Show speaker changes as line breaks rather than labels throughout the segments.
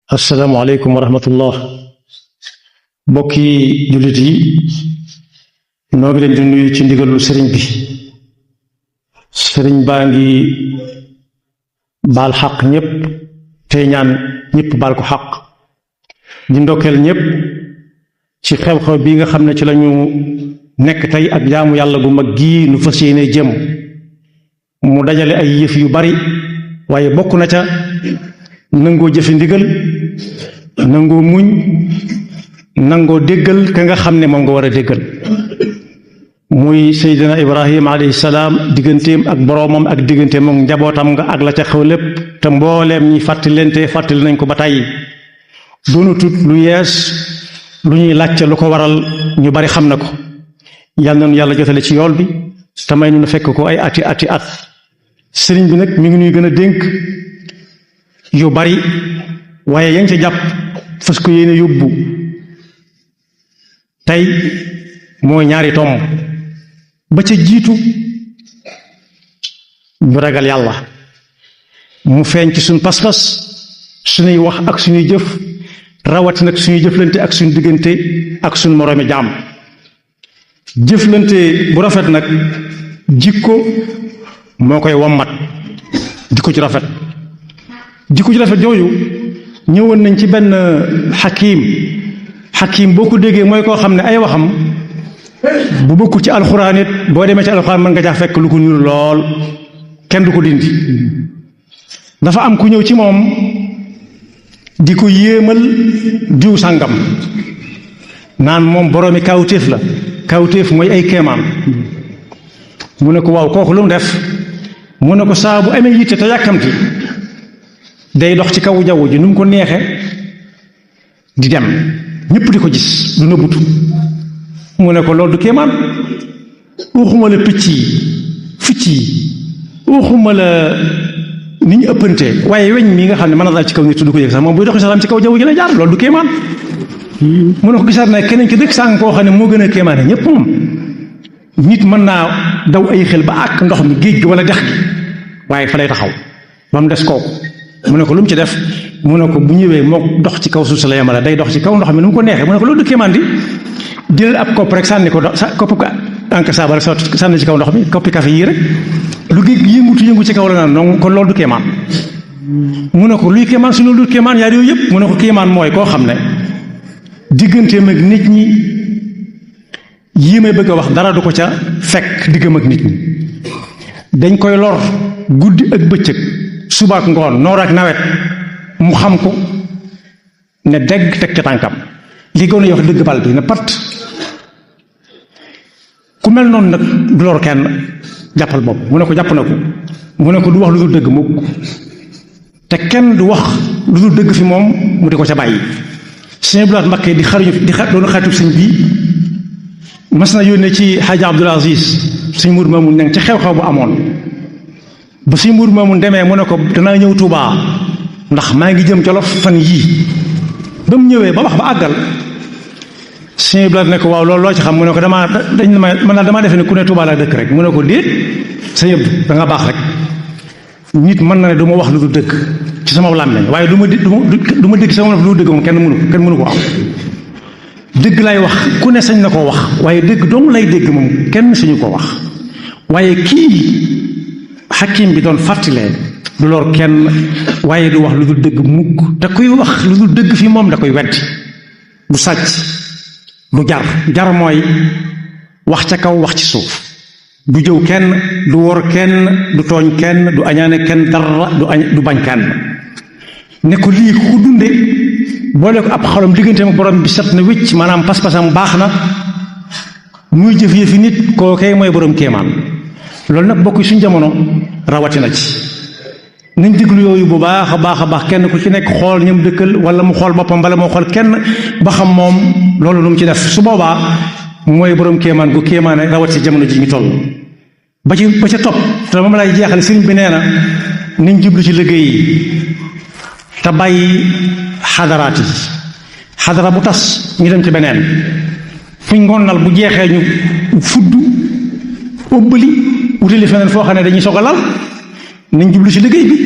asalaamaaleykum wa rahmatullah mbokki jullit yi noo ngi leen di nuyu ci ndigalul sëriñ bi sëriñ baa ngi baal xaq ñépp tey ñaan ñépp baal ko xaq di ndokkeel ñépp ci xew-xew bi nga xam ne ci lañu nekk tey ak jaamu yàlla gu mag gii nu fas yéene jëm mu dajale ay yëf yu bari waaye bokk na ca nangoo jëfe ndigal nangoo muñ nangoo déggal ka nga xam ne moom nga war a déggal muy seydina ibrahima alayhi salaam digganteem ak boroomam ak digganteem ak njabootam nga ak la ca xew lépp te mbooleem ñi fàttali nañ ko ba tàyyi doonatut lu yees lu ñuy laajte lu ko waral ñu bari xam na ko yal na nu yàlla jotale ci yool bi te may nu fekk ko ay ati at sëriñ bi nag mi ngi nuy gën a dénk yu bari waaye yaa ngi ca jàpp fas ko yéene yóbbu tey mooy ñaari tomb ba ca jiitu ñu ragal yàlla mu feeñ ci suñ pas-pas suñuy wax ak suñuy jëf rawati nag suñuy jëflante ak suñu diggante ak suñu moroomi jaam jëflante bu rafet nag jikko moo koy wommat jikko ci rafet jikko ci rafet jooju ñëwoon nañ ci benn xakim boo ko déggee mooy koo xam ne ay waxam bu bokkul ci alxuraan it boo demee ci alxuraan mën nga caa fekk lu ko niru lool kenn du ko dindi dafa am ku ñëw ci moom di ko yéemal diw sàngam naan moom boroomi kawtéef la kawtéef mooy ay kéemaan mu ne ko waaw kooku lu mu def mu ne ko saa bu amee yitte te yàkkamti day dox ci kaw jaww ji nu mu ko neexe di dem ñépp di ko gis du nëbbutu mu ne ko loolu du kéemaan waxuma la picc yi ficc yi waxuma la ni ñu ëppante waaye weñ mi nga xam ne mën na daal ci kaw nit du ko yëg sax moom buy doxi salaam ci kaw jaww ji la jaar loolu du kéemaan mu ne ko gisaat na keneen ki dëkk sàng koo xam ne moo gën a kéemaane ñépp moom nit mën naa daw ay xel ba àkk ndox mi géej gi wala dex gi waaye fa lay taxaw ba mu des kooku mu ne ko lu mu ci def mu ne ko bu ñëwee moo dox ci kaw suuf si la yemale day dox ci kaw ndox mi nu mu ko neexee mu ne ko loolu du kéemaan di jël ab kopp rek sànni ko kopp ko encre saaba rek sànni ci kaw ndox mi koppi café yii rek lu géej gi yëngu ci kaw la naan non kon loolu du kéemaan mu ne ko luy kéemaan su loolu du kéemaan yaa yooyu yëpp mu ne ko kéemaan mooy koo xam ne digganteem ak nit ñi yii may bëgg a wax dara du ko ca fekk diggam ak nit ñi dañ koy lor guddi ak bëccëg suba ak ngoon noor ak nawet mu xam ko ne dégg teg ca tànkam li gën a yox dëgg bal bi ne pat ku mel noonu nag du lor kenn jàppal bopp mu ne ko jàpp na ko mu ne ko du wax lu dul dëgg mukk te kenn du wax lu dul dëgg fi moom mu di ko ca bàyyi sëñ Blaat Mbakke doon xaritu sëñ bii mas na yónnee ci Xaaja Abdul Aziz sëñ Muur Maamun nekk ci xew-xew bu amoon ba sëñ Muur Maamun demee mu ne ko danaa ñëw Tuubaa ndax maa ngi jëm Jolof fan yii ba mu ñëwee ba wax ba àggal sëñ Blaat ne ko waaw loolu loo ci xam mu ne ko damaa defe ne ku ne Tuubaa laa dëkk rek mu ne ko déet sa yëpp da nga baax rek nit mën na ne du ma wax lu du dëgg ci sama làmmiñ waaye du ma dégg sama lu dëgg moom kenn mënu ko am dëgg lay wax ku ne sañ na koo wax waaye dëgg dong lay dégg moom kenn suñu ko wax waaye kii xakim bi doon fàttalee du lor kenn waaye du wax lu dul dëgg mukk te kuy wax lu dul dëgg fi moom da koy weddi du sàcc du jar mooy wax ca kaw wax ci suuf du jëw kenn du wor kenn du tooñ kenn du añaane kenn dara du bañ kenn ne ko lii ku dunde boole ko ab xolom diggante ak borom bi set na wécc maanaam pas-pasam baax na muy jëf yëfi nit koo kay mooy borom kéemaan loolu nag bokk suñ jamono rawatina ci nañ déglu yooyu bu baax a baax kenn ku ci nekk xool ñam dëkkal wala mu xool boppam bala moo xool kenn ba xam moom loolu lu mu ci def su boobaa mooy borom kéemaan gu kéemaane rawat ci jamono ji ñu toll ba ca topp te moom lay jeexal sëriñ bi nee na nañ jublu ci liggéey yi te bàyyi xadaraat yi xadara bu tas ñu dem ci beneen fuñ ngonnal bu jeexee ñu fudd óbbali wutali feneen foo xam ne dañuy soog a lal nañ jublu ci liggéey bi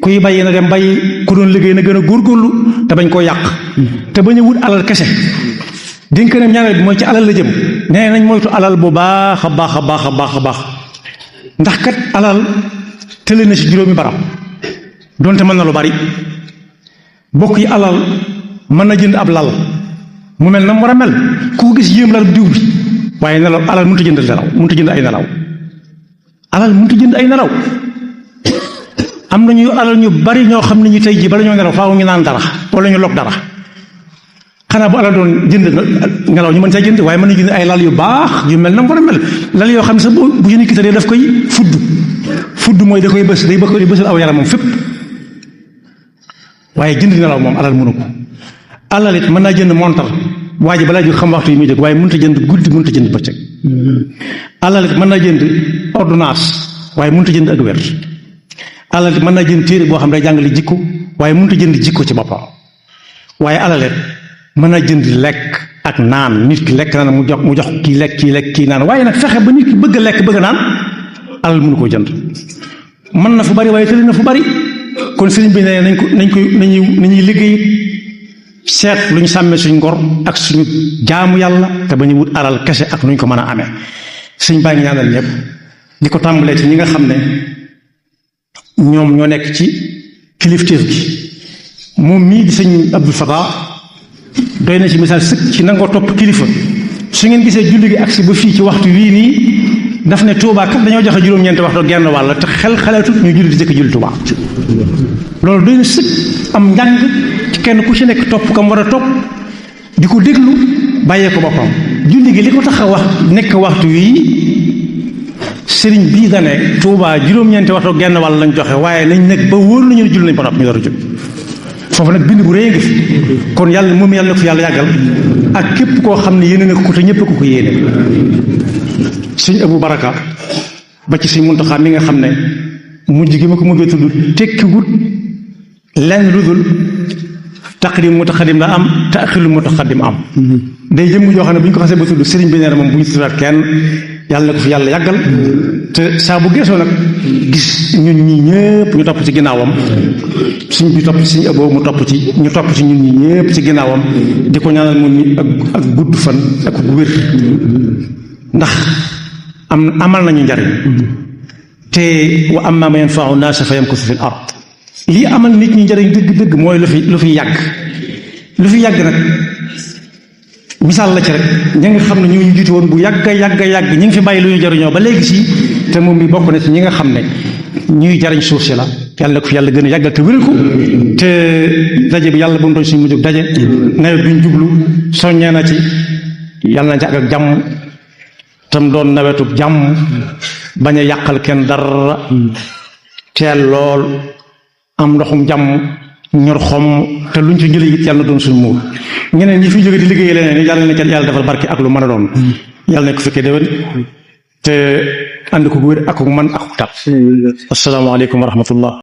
kuy bàyyi na dem bàyyi ku doon liggéey na gën a góorgóorlu te bañ koo yàq te bañ a wut alal kese dénk na ñaareel bi mooy ci alal la jëm nee nañ moytu alal bu baax a baax a baax a baax a baax ndax kat alal tële na ci juróomi barab donte mën na lu bari bokk yi alal mën na jënd ab lal mu mel na mu war a mel ku ko gis yéem lal diw bi waaye nelaw alal mënut a jënd nelaw mënut a jënd ay nelaw alal mënut a jënd ay nelaw am na ñu alal ñu bari ñoo xam ne ñu tey jii bala ñoo nelaw faaw ñu naan dara wala ñu log dara xanaa bu alal doon jënd nelaw ñu mën caa jënd waaye mën na jënd ay lal yu baax yu mel na mu war a mel lal yoo xam ne sax bu ñu nikkitalee daf koy fudd mooy da koy bës day bëgg di bësal aw yaramam fépp waaye jënd nelaw moom alal mënu ko alal it mën naa jënd montar waa ji balaa jóg xam waxtu yi muy jóg waaye mënut a jënd guddi mënut a jënd bëccëg alal it mën naa jënd ordonnance waaye mënut a jënd ak wér alal it mën naa jënd téere boo xam ne day jàngale jikko waaye mënut a jënd jikko ci boppam waaye alal it mën naa jënd lekk ak naan nit ki lekk naan mu jox kii lekk kii naan waaye nag fexe ba nit ki bëgg a lekk bëgg a naan alal mënu koo jënd mën na fu bari waaye tëli na fu bari kon sëriñ bi ne nañuy liggéey seet lu ñu sàmmee suñ ngor ak suñu jaamu yàlla te ba ñu wut alal kese ak nu ñu ko mën a amee sëñ baa ngi ñaanal ñëpp di ko tàmbalee ci ñi nga xam ne ñoom ñoo nekk ci kilifteef gi moom mii di sëñ Abdou Fatah doy na ci misaal sëkk ci nangoo topp kilifa su ngeen gisee julli gi agsi ba fii ci waxtu wii nii daf ne Touba kat dañoo joxe juróom-ñeenti waxtu genn wàll te xalaatut ñu julli di jëkk julli Touba loolu doy na sëkk am njàng ci kenn ku ci nekk topp kam war a topp di ko déglu bàyyee ko boppam julli gi li ko tax a wax nekk waxtu wii sëriñ bii da ne Touba juróom-ñeenti waxtu genn wàll lañ joxe waaye nañ nekk ba wóor nañu ne julli nañ ba noppi ñu door a jóg foofu nag bind bu rëy ngi fi kon yàlla moom yàlla na ko fi yàlla yàggal ak képp koo xam ne yéene na ko te ñëpp ko yéene sëñ Abu Baraka ba ci sëñ Muntaxa mi nga xam ne mujj gi ma ko mujjee tudd tekkiwut lenn lu dul taqdim mutaqaddim la am taaxirul mutaqaddim am day jëmm joo xam ne bu ñu ko xasee ba tudd sëriñ bi nee na moom bu ñu tuddaat kenn yàlla na ko fi yàlla yàggal te saa bu geesoo nag gis ñun ñi ñëpp ñu topp ci ginnaawam suñ bi topp ci suñu ëbboo mu topp ci ñu topp ci ñun ñi ñëpp ci ginnaawam di ko ñaanal moom mi ak gudd fan ak wér ndax amal nañu njariñ te wa amma ma yanfa'u naasa fa yamkusu fil ard lii amal nit ñi njariñ dëgg-dëgg mooy lu fi yàgg nag misaal la ci rek ñi nga xam ne ñu jiitu woon bu yàgg ñi ngi fi bàyyi lu ñu jariñoo ba léegi si te moom mi bokk na ci ñi nga xam ne ñuy jariñ suuf si la yàlla na ko fi yàlla gën a yàggal te wéral ko te daje bi yàlla bu mu doon suñu mujjug daje nawet bi ñu jublu soññee na ci yàlla na ci ak jàmm tam doon nawetub jàmm bañ a yàqal kenn dara teel lool am ndoxum jàmm ñor xom te luñ fi jëlee it yàlla na doon suñu muur ñeneen ñi fi jóge di liggéey leneen yàlla na ca yàlla defal barke ak lu mën a doon yàlla na ko fekkee déwén te ànd ko wér ak man ak tab asalaamaaleykum wa rahmatullah